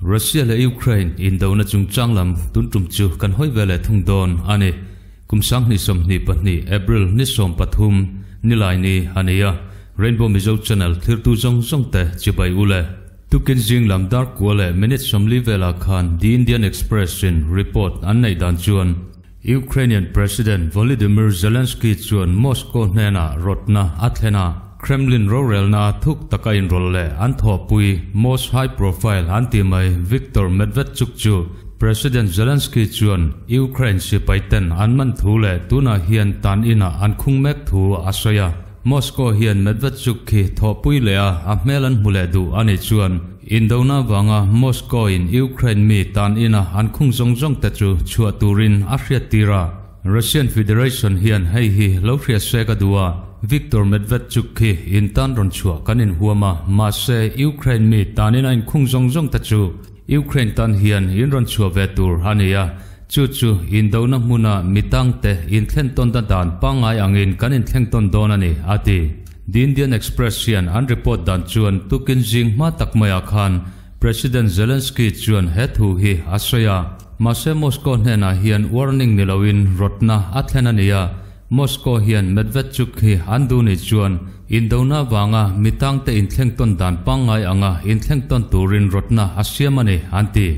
Russia leh Ukraine indona chungchang lam tun tum chu kan hawi ve leh thung dawn a ni. Kum 2022 April ni 13 nilai ni a ni a, Rainbow Mizo Channel thirtu zawng zawng te chibai u le. Tukin zing lam dar kua leh minute 40 velah khan The Indian Express in report an neih dan chuan Ukrainian President Volodymyr Zelensky chuan Moscow hnena rawtna a thlen a, Kremlin rorelna thuk taka inrawlh leh an thawhpui most high profile an ti mai Viktor Medvedchuk chu President Zelensky chuan Ukraine sipai ten an man thu leh tunah hian tan inah an khung mek thu a sawi a. Moscow hian Medvedchuk khi thawhpui leh a, a hmel an hmu leh duh a nih chuan indona vanga Moscow in Ukraine mi tan ina an khung zawng zawng te chu chhuah turin a hriat tir a. Russian Federation hian hei hi lo hriat se ka duh a, Viktor Medvedchuk khi in tan rawn chhuah kan inhuam a, mahse Ukraine mi tan ina inkhung zawng zawng te chu Ukraine tan hian in rawn chhuah ve tur a ni a, chu chu indona hmuna mi tangte inthlen tawn na dan pangngai angin kan inthleng tawn dawn a ni, a ti. The Indian Express hian an report dan chuan tukin zing hma tak maiah khan President Zelensky chuan he thu hi a sawi a, mahse Moscow hnenah hian warning ni loin rawtna a thlen a ni a, Moscow hian Medvedchuk hi an duh nih chuan indona vanga mi tangte inthleng tawn dan pangngai anga inthleng tawn turin rawtna a siam a ni, an ti.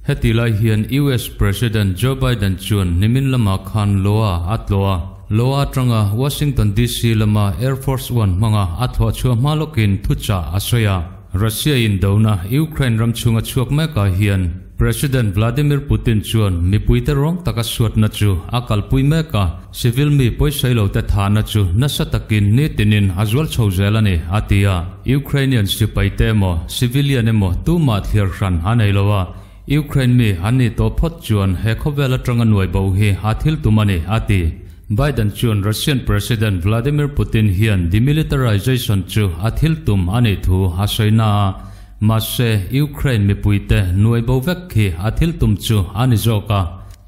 Heti lai hian US President Joe Biden chuan nimin lamah khan Loa a tlawh a, Loa atanga Washington DC lama Air Force One hmanga a thlawh chhuah hma lawkin thuchah a sawi a. Russia indona Ukraine ram chhunga chhuak mekah hian President Vladimir Putin chuan mipuite rawng taka suatna chu a kalpui mek a, civil mi pawisawi lo te thahna chu nasa takin nitinin a zual chho zel a ni, a ti a. Ukrainian sipaite emaw civilian emaw tumah thliar hran a nei lo a, Ukraine mi an nih tawh phawt chuan he khawvel atanga nuai bo hi a thil tum a ni, a ti. Biden chuan Russian President Vladimir Putin hian demilitarization chu a thil tum a nih thu a sawi na a, mahse Ukraine mipuite nuai bo vek khi a thil tum chu a ni zawk a.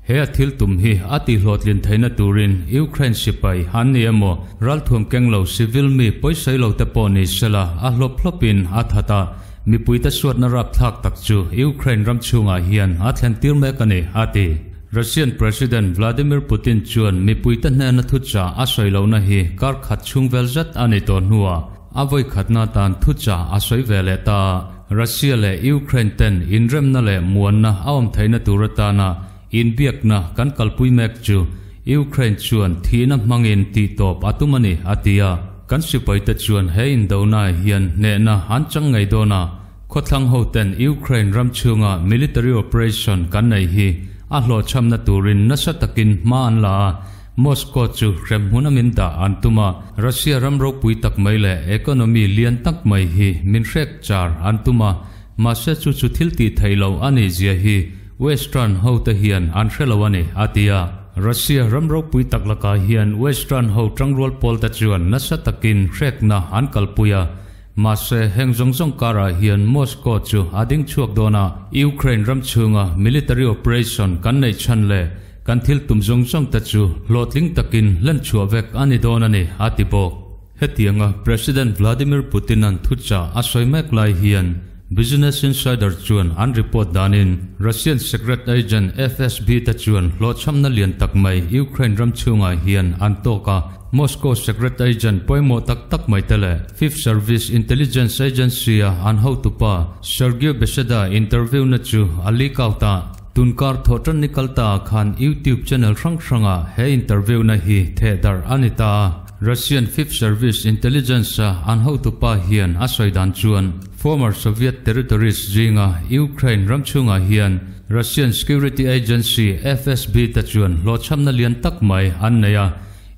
He a thil tum hi a tihhlawhtlin theihna turin Ukraine sipai an ni emaw ralthuam keng lo civil mi pawisawi lo te pawh ni sela a hlawp hlawpin a that a, mipuite suatna rapthlak tak chu Ukraine ram chhungah hian a thlen tir mek a ni, a ti. Russian President Vladimir Putin chuan mipuite hnena thuchah a sawi lohna hi kar khat chhung vel zet a ni tawh hnuah a vawi khatna tan thuchah a sawi ve leh ta a. Russia leh Ukraine ten inremna leh muanna a awm theihna tur atana inbiakna kan kalpui mek chu Ukraine chuan thihna hmangin tihtawp a tum a ni, a ti a. Kan sipaite chuan he indona hian hnehna an chang ngei dawn a, khawthlang ho ten Ukraine ram chhunga military operation kan nei hi a hlawhchhamna turin nasa takin hma an la a, Moscow chu hrem hmun a min dah an tum a, Russia ram ropui tak mai leh economy lian tak mai hi min hrek char an tum a, mahse chu chu thil tih theih loh a nih zia hi Western ho te hian an hre lo a ni, a ti a. Russia ram ropui tak lakah hian Western ho tangrual pawl te chuan nasa takin hrekna an kalpui a, mahse heng zawng zawng karah hian Moscow chu a ding chhuak dawn a, Ukraine ram chhunga military operation kan neih chhan leh Kan thil tum zawng zawng te chu hlawhtling takin hlen chhuah vek a ni dawn a ni, a ti bawk. Hetianga President Vladimir Putin-a'n thuchah a sawi mek lai hian Business Insider chuan an report danin Russian secret agent FSB te chuan hlawhchhamna lian tak mai Ukraine ram chhungah hian an tawk a, Moscow secret agent pawimawh tak tak mai te leh Fifth Service Intelligence Agency-a an hotupa Sergei Beseda interview na chu a leak out a. Tunkar thawhtan ni kal ta khan YouTube channel hrang hranga he interview na hi theh darh a ni ta a. Russian Fifth Service Intelligence a an hotupa hian a sawi dan chuan former Soviet territories zinga Ukraine ram chhungah hian Russian security agency FSB te chuan hlawhchhamna lian tak mai an nei a,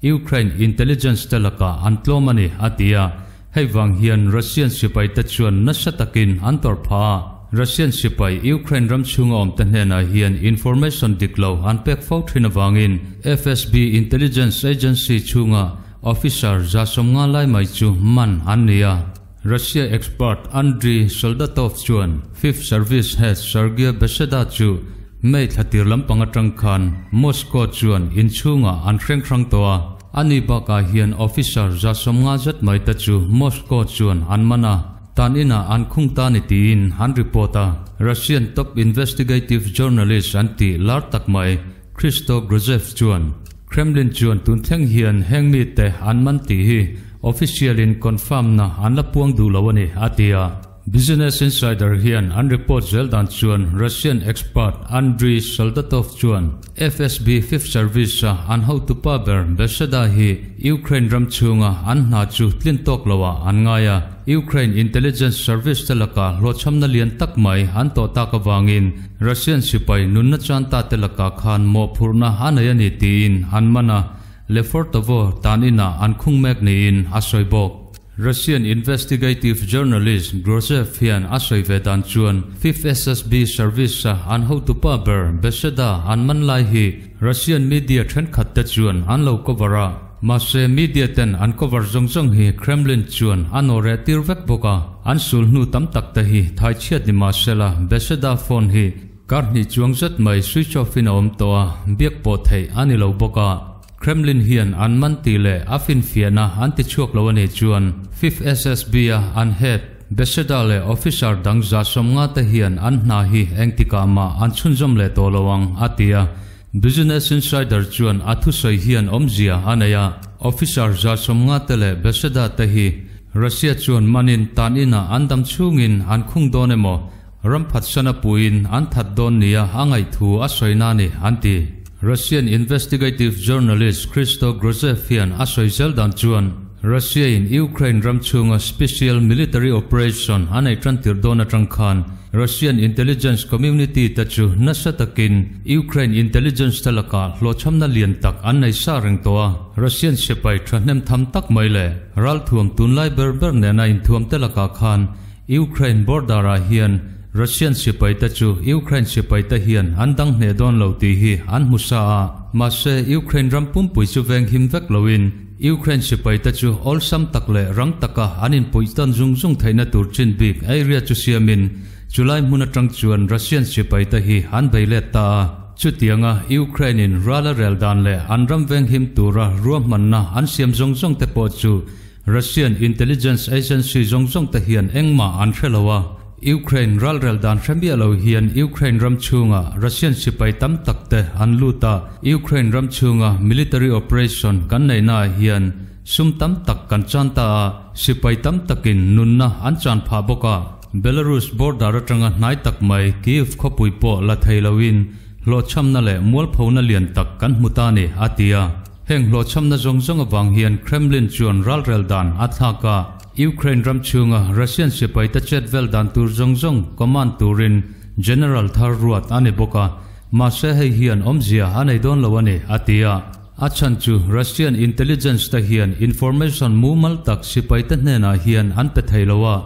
Ukraine intelligence te lakah an tlawm a ni, a ti a. Hei vang hian Russian sipai te chuan nasa takin an tawrh phah a, Russian sipai Ukraine ram chhunga awm te hnenah hian information dik lo an pek fo thin avangin FSB intelligence agency chhunga officer 150 lai mai chu man an ni a. Russia expert Andriy Soldatov chuan Fifth Service head Sergei Beseda chu May thla tir lampang atang khan Moscow chuan inchhungah an hreng hrang tawh a. Ani bakah hian officer 150 zet mai te chu Moscow chuan an man a. Tan inah an khung ta ni tiin an report a. Russian top investigative journalist an tih lar tak mai Christo Grozev chuan Kremlin chuan tun thleng hian heng mite an man tih hi official in confirm na an la puang duh lo a ni, a ti a. Business Insider hian an report zel dan chuan Russian expert Andriy Soldatov chuan FSB Fifth Service-a an hotupa ber Beseda hi Ukraine ram chhunga an hna chu tlin tawk loah an ngai a, Ukraine intelligence service te lakah hlawhchhamna lian tak mai an tawh tak avangin Russian sipai nunna chan ta te lakah khan mawhphurhna a nei a ni tiin an man a, Lefortovo tan inah an khung mek niin a sawi bawk. Russian investigative journalist Grozev hian a sawi ve dan chuan Fifth SSB Service-a an hotupa ber Beseda an man lai hi Russian media thenkhat te chuan an lo cover a, mahse media ten an cover zawng zawng hi Kremlin chuan a nawh reh tir vek bawk a, an sul hnu tam tak te hi thaichhiat ni mahsela Beseda phone hi kar hnih chuang zet mai switch off in a awm tawh a, biak pawh theih a ni lo bawk a. Kremlin hian an man tih leh a finfiahna an ti chhuak lo a nih chuan Fifth SSB-a an head, Beseda leh officer dang 150 te hian an hna hi engtikah mah an chhunzawm leh tawh lo ang, a ti a. Business Insider chuan a thusawi hian awmzia a nei a, officer 150 te leh Beseda te hi Russia chuan manin tan inah an dam chhungin an khung dawn emaw, Ram phatsana puiin an that dawn nia a ngaihthu a sawi na ni, an ti. Russian investigative journalist Christo Grozev hian a sawi zel dan chuan Russia-in Ukraine ram chhunga special military operation a nei tan tir dawn atang khan Russian intelligence community te chu nasa takin Ukraine intelligence te lakah hlawhchhamna lian tak an nei sa reng tawh a. Russian sipai thahnem tham tak mai leh ralthuam tunlai ber ber nena inthuam te lakah khan Ukraine border-ah hian Russian sipaite chu Ukraine sipaite hian an dang hneh dawn lo tih hi an hmu sa a, mahse Ukraine ram pumpui chu veng him vek loin Ukraine sipaite chu awlsam tak leh rang taka an inpuih tawn zung zung theihna tur chin bik area chu siamin chulai hmun atang chuan Russian sipaite hi an bei let ta a. Chutianga Ukraine-in ral a rel dan leh an ram veng him tura ruahmanna an siam zawng zawng te pawh chu Russian intelligence agency zawng zawng te hian engmah an hre lo a, Ukraine ralrel dan hre miah lo hian Ukraine ram chhunga Russian sipai tam tak te an lut a, Ukraine ram chhunga military operation kan neihna ah hian sum tam tak kan chan ta a, sipai tam takin nunna an chan phah bawk a. Belarus border atanga hnai tak mai Kyiv khawpui pawh la thei loin hlawhchhamna leh mualphona lian tak kan hmu ta ni, a ti a. Heng hlawhchhamna zawng zawng avang hian Kremlin chuan ralrel dan a thlak a, Ukraine ram chhunga Russian sipaite chet vel dan tur zawng zawng command turin General thar ruat a ni bawk a, mahse hei hian awmzia a nei dawn lo a ni, a ti a. A chhan chu Russian intelligence te hian information mumal tak sipaite hnenah hian an pe thei lo a,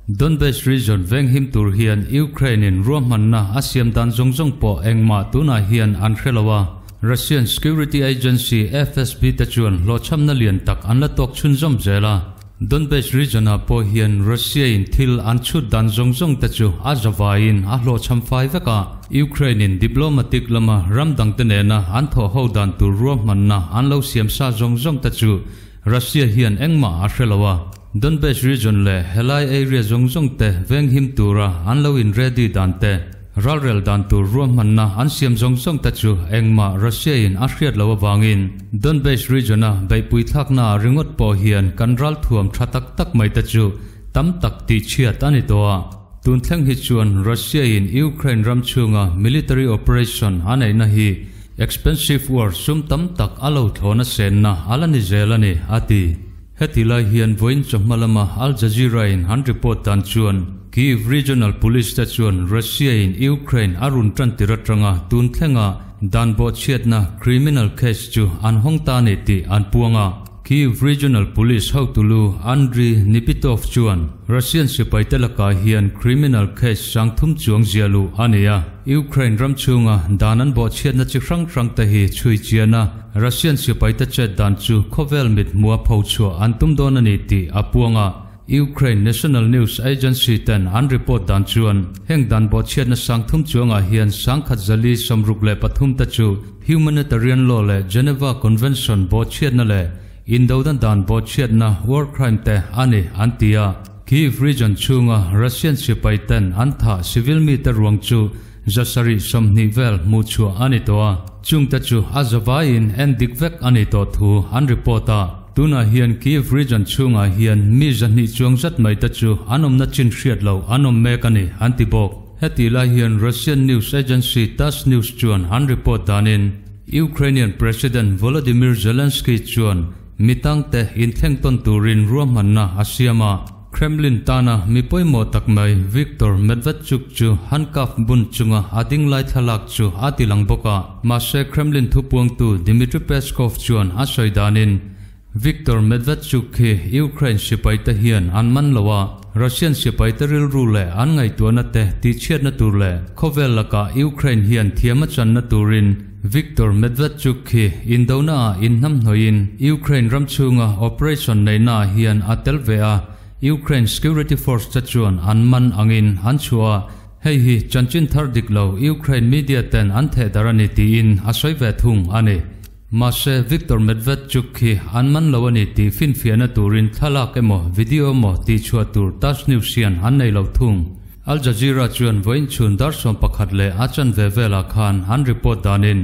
Donbas region venghim tur hian Ukraine-in ruahmanna a siam dan zawng zawng pawh engmah tunah hian an hre lo a, Russian security agency FSB te chuan hlawhchhamna lian tak an la tawk chhunzawm zel a. Donbas region-ah pawh hian Russia-in thil an chhut dan zawng zawng te chu a zavaiin a hlawhchham fai vek a, Ukraine-in diplomatic lama ram dangte nena an thawhho dan tur ruahmanna an lo siam sa zawng zawng te chu Russia hian engmah a hre lo a, Donbas region leh helai area zawng zawng te venghim tura an lo in ready dan te, ralrel dan tur ruahmanna an siam zawng zawng te chu engmah Russia in a hriat loh avangin Donbas region a beihpui thlakna ah ringawt pawh hian kan ralthuam tha tak tak mai te chu tam tak tihchhiat a ni tawh a. Tun thleng hi chuan Russia in Ukraine ram chhunga military operation a neihna hi Expensive war sum tam tak a lo thlawna senna a la ni zel a ni, a ti. Heti lai hian vawiin chawhma lama Al Jazeera in an report dan chuan Kyiv Regional Police te chuan Russia in Ukraine a run tan tir atanga tun thlenga dan bawhchhiatna criminal case chu an hawng ta a ni tih an puang a. Kyiv Regional Police hotulu Andriy Nipitov chuan Russian sipaite lakah hian criminal case 3000 chuang zia luh a ni a. Ukraine ram chhunga dan an bawhchhiatna chi hrang hrang te hi chhui chian a, Russian sipaite chet dan chu khawvel mit hmua pho chhuah an tum dawn a ni tih a puang a. Ukraine National News Agency ten an report dan chuan heng dan bawhchhiatna 3000 chuangah hian 1463 te chu Humanitarian Law leh Geneva Convention bawhchhiatna leh Indodan dan bawhchhiatna war crime te a ni an ti a. Kyiv region chhunga Russian sipai ten an thah civil mite ruang chu 720 vel hmuh chhuah a ni tawh a, chungte chu a zavaiin en dik vek a ni tawh thu an report a. Tunah hian Kyiv region chhungah hian mi 200 chuang zat mai te chu an awmna chin hriat loh an awm mek a ni, an ti bawk. Heti lai hian Russian news agency Tass News chuan an report danin Ukrainian President Volodymyr Zelensky chuan mi tangte inthleng tawn turin ruahmanna a siam a. Kremlin tana mi pawimawh tak mai Viktor Medvedchuk chu handcuff bun chunga a ding lai thlalak chu a ti lang bawk a. Mahse Kremlin thupuangtu Dmitry Peskov chuan a sawi danin Viktor Medvedchuk hi Ukraine sipaite hian an man lo a, Russian sipaite rilru leh an ngaihtuahna te tihchhiatna tur leh khawvel lakah Ukraine hian thiam a channa turin Viktor Medvedchuk hi indona ah inhnamhnawih in Ukraine ram chhunga operation neihna ah hian a tel ve a, Ukraine security force te chuan an man angin an chhuah a, hei hi chanchin thar dik lo Ukraine media ten an theh dar a ni tiin a sawi ve thung a ni. Mahse, Viktor Medvedchuk hi an man lo a ni tih finfiahna turin thlalak emaw video emaw tihchhuah tur Tass News hian an nei lo thung. Al Jazeera chuan vawiin chhun dar 11 leh a chanve velah khan an report danin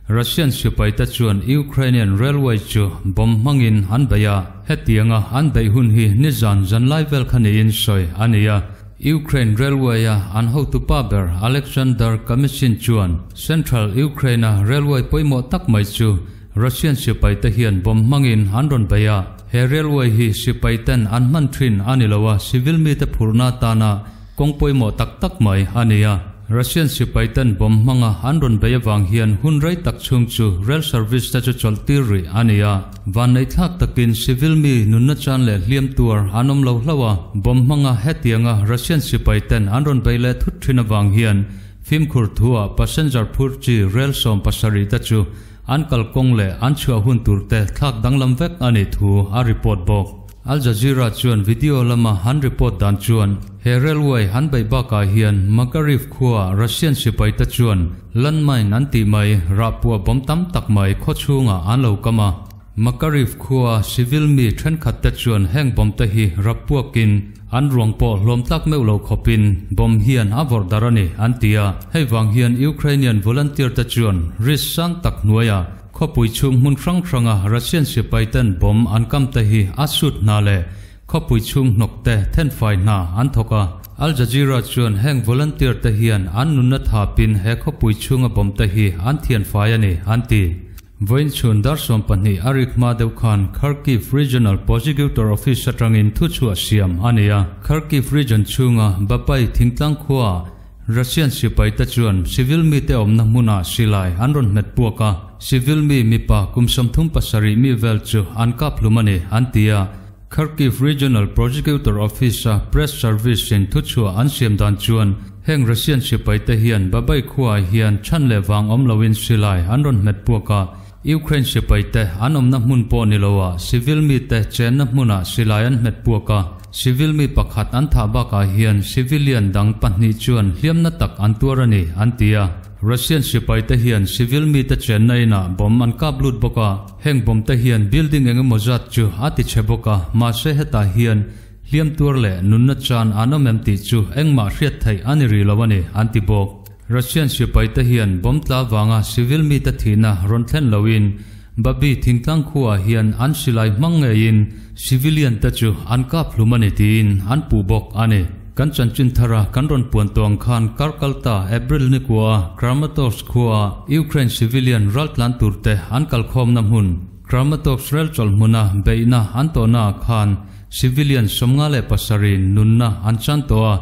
Russian sipaite chuan Ukrainian railway chu bomb hmangin an beih a, hetianga an beih hun hi nizan zanlai vel kha niin sawi a ni a. Ukraine railway-a an hotupa ber Alexander Kamyshin chuan Central Ukraine-a railway pawimawh tak mai chu Russian sipaite hian bomb hmangin an rawn beih a, he railway hi sipaiten an hman thin a ni lo a, civil mite phurhna atana kawng pawimawh tak tak mai a ni a. Russian sipaiten bomb hmanga an rawn beih avang hian hun rei tak chhung chu rail service te chu chawlh tir rih a ni a. Vanneihthlak takin civil mi nunna chan leh hliam tuar an awm lo hlauh a, bomb hmanga hetianga Russian sipaiten an rawn beih leh thut thin avang hian fimkhur thuah passenger phur chi rail 70 te chu an kalkawng leh an chhuah hun tur te thlak danglam vek a nih thu a report bawk. Al Jazeera chuan video lama an report dan chuan he railway an beih bakah hian Makariv khuaah Russian sipaite chuan landmine an tih mai rahpuah bomb tam tak mai khaw chhungah an lo kam a. Makariv khuaa civil mi thenkhatte chuan heng bomb te hi rappuakin an ruang pawh hlawm tlak meuh lo khawpin bomb hian a vawrh darh a ni an ti a. Hei vang hian Ukrainian volunteer te chuan risk sang tak hnuaiah Khawpui chhung hmun hrang hranga Russian sipaiten bomb an kam te hi a sut hna leh khawpui chhung hnawk te thenfai hna an thawk a. Al Jazeera chuan heng volunteer te hian an nunna thapin he khawpui chhunga bomb te hi an thianfai a ni, an ti. Vawiin chhun dar 12 a rik hma deuh khan Kharkiv Regional Prosecutor Office atangin thuchhuah siam a ni a. Kharkiv region chhunga Babai thingtlang khuaah Russian sipaite chuan civil mite awmna hmunah silai an rawn hmet puak a, civil mi mipa kum 37 mi vel chu an kap hlum a ni, an ti a. Kharkiv Regional Prosecutor Office-a press service-in thuchhuah an siam dan chuan heng Russian sipaite hian Babai khuaah hian chhan leh vang awm loin silai an rawn hmet puak a, Ukraine sipaite an awmna hmun pawh ni loah civil mite chenna hmunah silai an hmet puak a. Civil mi pakhat an thah bakah hian civilian dang pahnih chuan hliamna tak an tuar a ni, an ti a. Russian sipaite hian civil mite chenna inah bomb an kap lut bawk a, heng bomb te hian building eng emaw zat chu a ti chhe bawk a, mahse hetah hian hliam tuar leh nunna chan an awm em tih chu engmah hriat theih a ni rih lo a ni, an ti bawk. Russian sipaite hian bomb tla vanga civil mite thihna rawn thlen loin Babi thingtlang khuaah hian an silai hmang ngeiin civilian te chu an kap hlum a ni tiin an puh bawk a ni. Kan chanchin thara kan rawn puan tawh ang khan Karkalta April ni kua Kramatorsk khuaah Ukraine civilian raltlan turte an kalkhawmna hmun Kramatorsk rel chawlh hmuna beihna an tawhnaah khan civilian 57 in nunna an chan tawh a.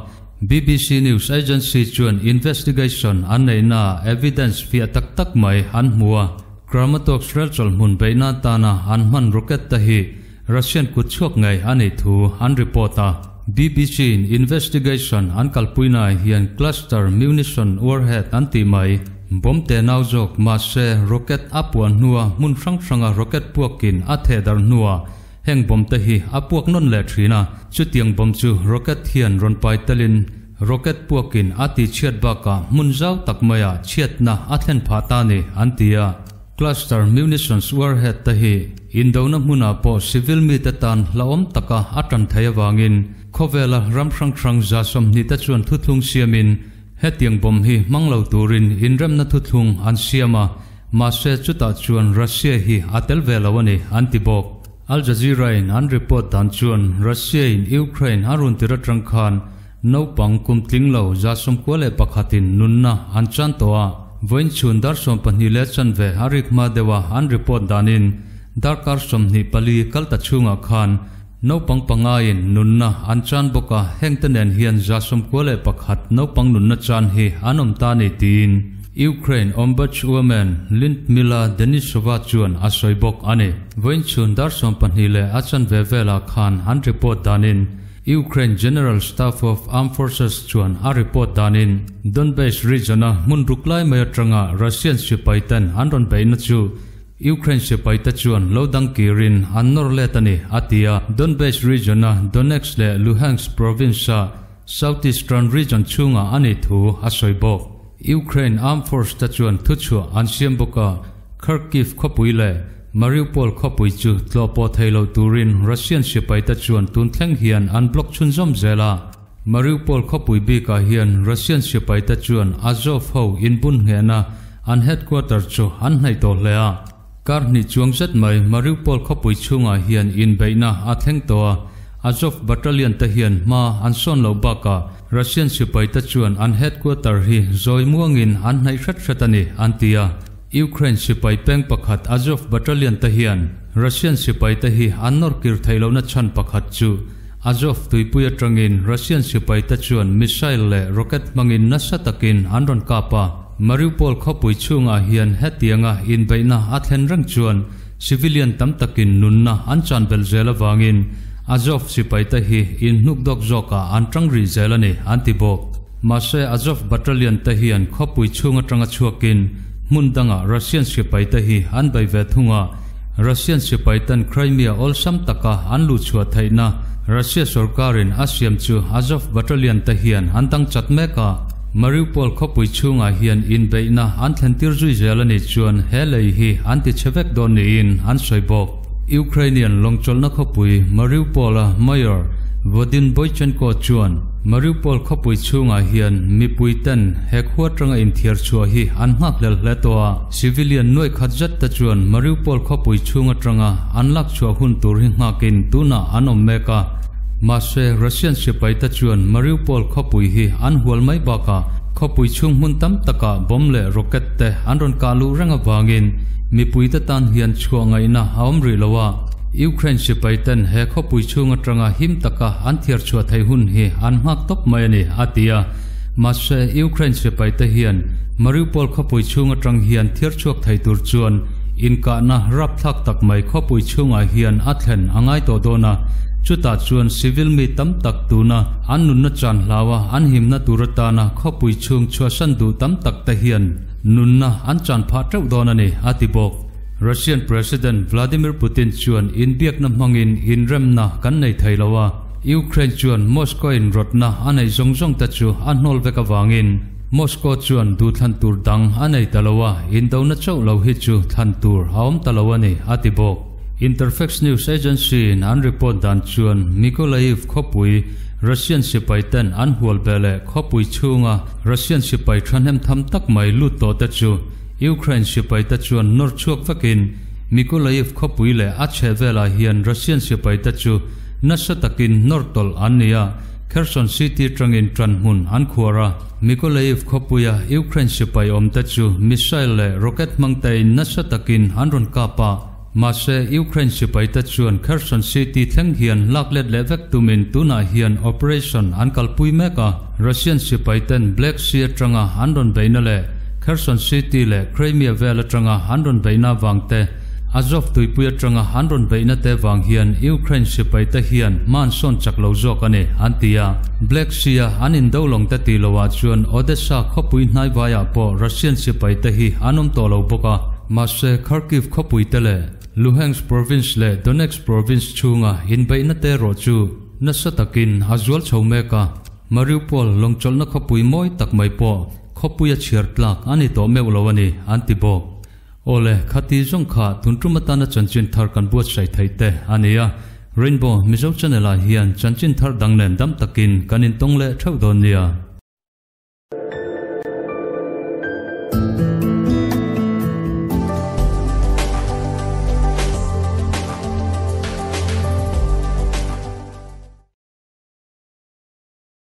BBC News Agency chuan investigation an neihnaah evidence fiah tak tak mai an hmu a. Kramatorsk rel chawlh hmun beihna atana an hman rocket te hi Russian kut chhuak ngei a nih thu an report a. BBC in investigation an kalpuinaah hian cluster munition warhead an tih mai bomb te nau zawk mahse rocket a puah hnua hmun hrang hranga rocket puakin a theh darh hnuah heng bomb te hi a puak nawn leh thin a, chutiang bomb chu rocket hian rawn pai telin rocket puakin a tihchhiat bakah hmun zau tak maiah chhiatna a thlen phah ta ni an ti a. Cluster munitions warhead te hi indona hmunah pawh civil mite tan hlauhawm taka a tan theih avangin khawvela ram hrang hrang 20 te chuan thuthlung siamin hetiang bomb hi hmang lo turin inremna thuthlung an siam a, mahse chutah chuan Russia hi a tel ve lo a ni an ti bawk. Al Jazeera in an report dan chuan Russia in Ukraine a run tir atang khan naupang kum tling lo 91 in nunna an chan tawh a, vawiin chhun dar 12:15 a rik hma deuha an report danin darkar 24 kal ta chhungah khan naupang panga in nunna an chan bawk a, hengte nen hian 91 naupang nunna chan hi an awm ta ni tiin Ukraine Ombudswoman Lyudmila Denisova chuan a sawi bawk a ni. Vawiin chhun dar 12:15 velah khan an report danin Ukraine General Staff of Armed Forces chuan a report danin Donbass region-a hmun ruk lai mai atanga Russian sipai ten an rawn beihna chu Ukraine sipai te chuan lo dang kirin an nawr let a ni, a ti a. Donbass region-a Donetsk leh Luhansk province-a southeastern region chhungah a nih thu a sawi bawk. Ukraine Armed Force te chuan thuchhuah an siam bawk a, Kharkiv khawpui leh Mariupol khawpui chu tlawh pawh thei lo turin Russian sipai te chuan tun thleng hian an block chhunzawm zel a. Mariupol khawpui bikah hian Russian sipai te chuan Azov ho inbun nghehna an headquarter chu an hnaih tawh hle a. Kar hnih chuang zet mai Mariupol khawpui chhungah hian inbeihna a thleng tawh a, Azov battalion te hian hma an sawn loh bakah Russian sipai te chuan an headquarter hi zawi muangin an hnaih hret hret a ni, an ti a. Ukraine sipai peng pakhat Azov battalion te hian Russian sipai te hi an nawr kir theih lohna chhan pakhat chu Azov tuipui atangin Russian sipai te chuan missile leh rocket hmangin nasa takin an rawn kap a. Mariupol khawpui chhungah hian hetianga inbeihna a thlen reng chuan civilian tam takin nunna an chan belh zel avangin Azov sipai te hi inhnuk dawk zawkah an tang rih zel a ni, an ti bawk. Mahse Azov battalion te hian khawpui chhung atanga chhuakin hmun dangah Russian sipai te hi an bei ve thung a, Russian sipai ten Crimea awlsam taka an luh chhuah theihna Russia sorkarin a siam chu Azov battalion te hian an dang chat mek a. Mariupol khawpui chhungah hian inbeihna an thlentir zui zel a nih chuan he lei hi an ti chhe vek dawn niin an sawi bawk. Ukrainian lawngchawlhna khawpui Mariupol-a Mayor Vadym Boychenko chuan Mariupol khawpui chhungah hian mipui ten he khua atanga inthiar chhuah hi an nghak hlel hle tawh a, civilian nuaih khat zet te chuan Mariupol khawpui chhung atanga an lak chhuah hun tur hi nghakin tunah an awm mek a. Mahse, Russian sipai te chuan Mariupol khawpui hi an hual mai bakah khawpui chhung hmun tam takah bomb leh rocket te an rawn kah luh reng avangin mipui te tan hian chhuah ngaihna a awm rih lo a. Ukraine sipai ten he khawpui chhung atanga him taka an thiar chhuah theih hun hi an nghak tawp mai a ni, a ti a. Mahse, Ukraine sipai te hian Mariupol khawpui chhung atang hian thiar chhuak thei tur chuan inkahna rapthlak tak mai khawpui chhungah hian a thlen a ngai tawh dawn a, chutah chuan civil mi tam tak tuna an nunna chan hlaua an himna tur atana khawpui chhung chhuahsan duh tam tak te hian nunna an chan phah teuh dawn a ni, a ti bawk. Russian President Vladimir Putin chuan inbiakna hmangin inremna kan nei thei lo a, Ukraine chuan Moscow in rawtna a neih zawng zawng te chu a hnawl vek avangin Moscow chuan duhthlan tur dang a nei ta lo a, indona chauh lo hi chu thlan tur a awm ta lo a ni, a ti bawk. Interfax news agency in an report dan chuan Mykolaiv khawpui Russian sipai ten an hual be leh khawpui chhunga Russian sipai thahnem tham tak mai lut tawh te chu Ukraine sipai te chuan nawr chhuak vekin Mykolaiv khawpui leh a chheh velah hian Russian sipai te chu nasa takin nawr tawlh an ni a, Kherson city tangin tan hmun an khuar a. Mykolaiv khawpuia Ukraine sipai awm te chu missile leh rocket hmang tein nasa takin an rawn kap a. Mahse, Ukraine sipai te chuan Kherson city thleng hian lak let leh vek tumin tunah hian operation an kalpui mek a. Russian sipai ten Black Sea atanga an rawn beihna leh Kherson city leh Crimea vel atanga an rawn beihna avang te, Azov tuipui atanga an rawn beihna te vang hian Ukraine sipai te hian hma an sawn chak lo zawk a ni, an ti a. Black Sea-a an indo lawng te tih loah chuan Odessa khawpui hnaivaiah pawh Russian sipai te hi an awm tawh lo bawk a. Mahse, Kharkiv khawpui te leh Luhansk province leh Donetsk province chhunga inbeihna te erawh chu nasa takin a zual chho mek a. Mariupol lawngchawlhna khawpui mawi tak mai pawh khawpuia chhiar tlak a ni tawh meuh lo a ni, an ti bawk. Awle, khati zawng kha tun tum atana chanchin thar kan buatsaih theih te a ni a, Rainbow Mizo Channel ah hian chanchin thar dang nen dam takin kan intawng leh theuh dawn nia.